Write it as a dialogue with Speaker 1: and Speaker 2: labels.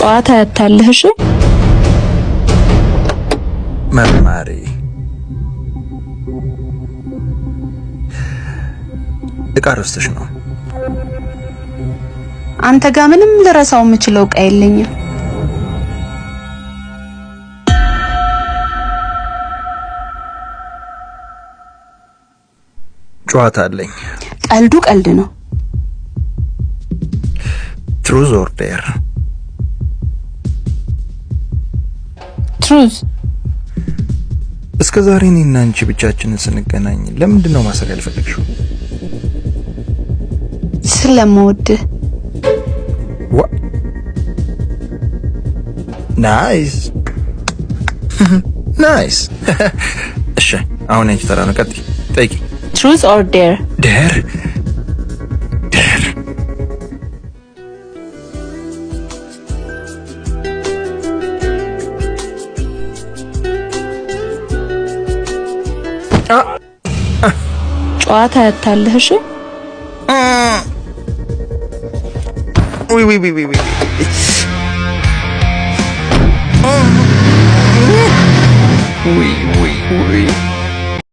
Speaker 1: ጨዋታ ያታለህ። እሺ።
Speaker 2: መርማሪ፣ እቃ ረስተሽ ነው።
Speaker 1: አንተ ጋር ምንም ልረሳው የምችለው እቃ የለኝም።
Speaker 2: ጨዋታ አለኝ።
Speaker 1: ቀልዱ ቀልድ ነው።
Speaker 2: Truth or dare?
Speaker 1: Truth.
Speaker 2: እስከ ዛሬ እኔና አንቺ ብቻችንን ስንገናኝ ለምንድን ነው ማሰር ያልፈለግሽው?
Speaker 1: ስለምወድህ።
Speaker 2: Nice, nice። እሺ፣ አሁን ያንቺ ተራ ነው። ቀጥይ፣ ጠይቂ።
Speaker 1: Truth or dare?
Speaker 2: Dare, dare።
Speaker 1: ጨዋታ ያታለህ። እሺ።
Speaker 2: ውይ ውይ ውይ ውይ ውይ ውይ ውይ።